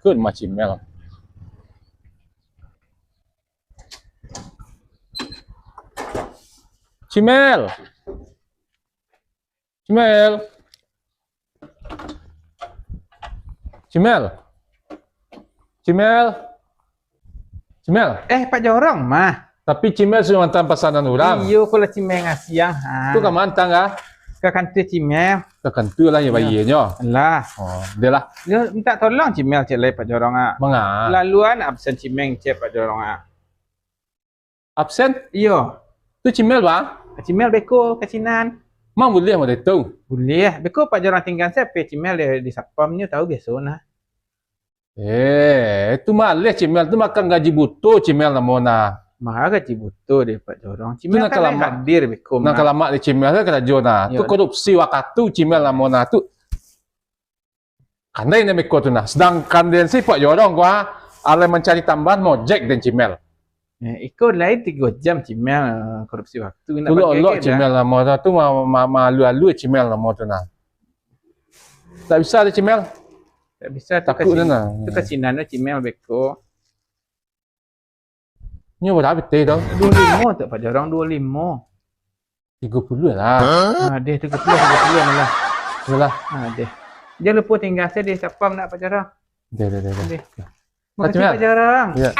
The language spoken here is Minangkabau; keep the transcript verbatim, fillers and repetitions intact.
Ikut mah Cimel. Cimel. Cimel. Cimel. Cimel. Cimel. Eh, Pak Jorong mah. Tapi Cimel sudah mantan pasanan urang. Iyo, ko lah Cimel ngasiang, ha. Tu ka mantan ka? Ka kantua Cimel. Ka kantua lah, yo, bayia nyo. Lah. Oh, deh lah. Yo, minta tolong Cimel cek lai Pak Jorong, ah. Manga? Laluan absen Cimel cek Pak Jorong, ah. Absen? Iyo. Tu Cimel, Bang? Cimel beko ka sinan. Mang buliah model tu? Buliah. Beko Pak Jorong tingga se Cimel di, di satpam nyo, tahu biaso nah. Eh, itu maleh Cimel tu, makan gaji buto Cimel namo nah. Manga gaji buto dek Pak Jorong? Cimel kan lai hadir beko mah. Nan ka lamak di Cimel tu karajo nah. Tu korupsi wakatu Cimel namo nah tu. Kandai nian beko tu nah. Sadangkan den si Pak Jorong ko, ah, alai mancari tambahan mojek den Cimel. Eh, iko lai tigo jam Cimel, eh, korupsi wakatu. Nak pakai ke dah? Ulok-ulok Cimel namo tu, ma-, ma-, maalu-alu Cimel namo tu nah. Tak bisa tu Cimel. Tak bisa tu. Takut ka sin-, nah. Tu ka sinan tu Cimel beko. Nyo bara pitih tu? Duo limo tu, Pak Jorong, duo limo. Tigo puluah lah. Ah, deh, tigo puluah, tigo puluah lah. Iyolah. Ah, deh. Jan lupo tingga se di satpam nak, Pak Jorong. Deh, deh, deh, deh. Deh. Makasih, Cimel. Pak Jorong. Iya.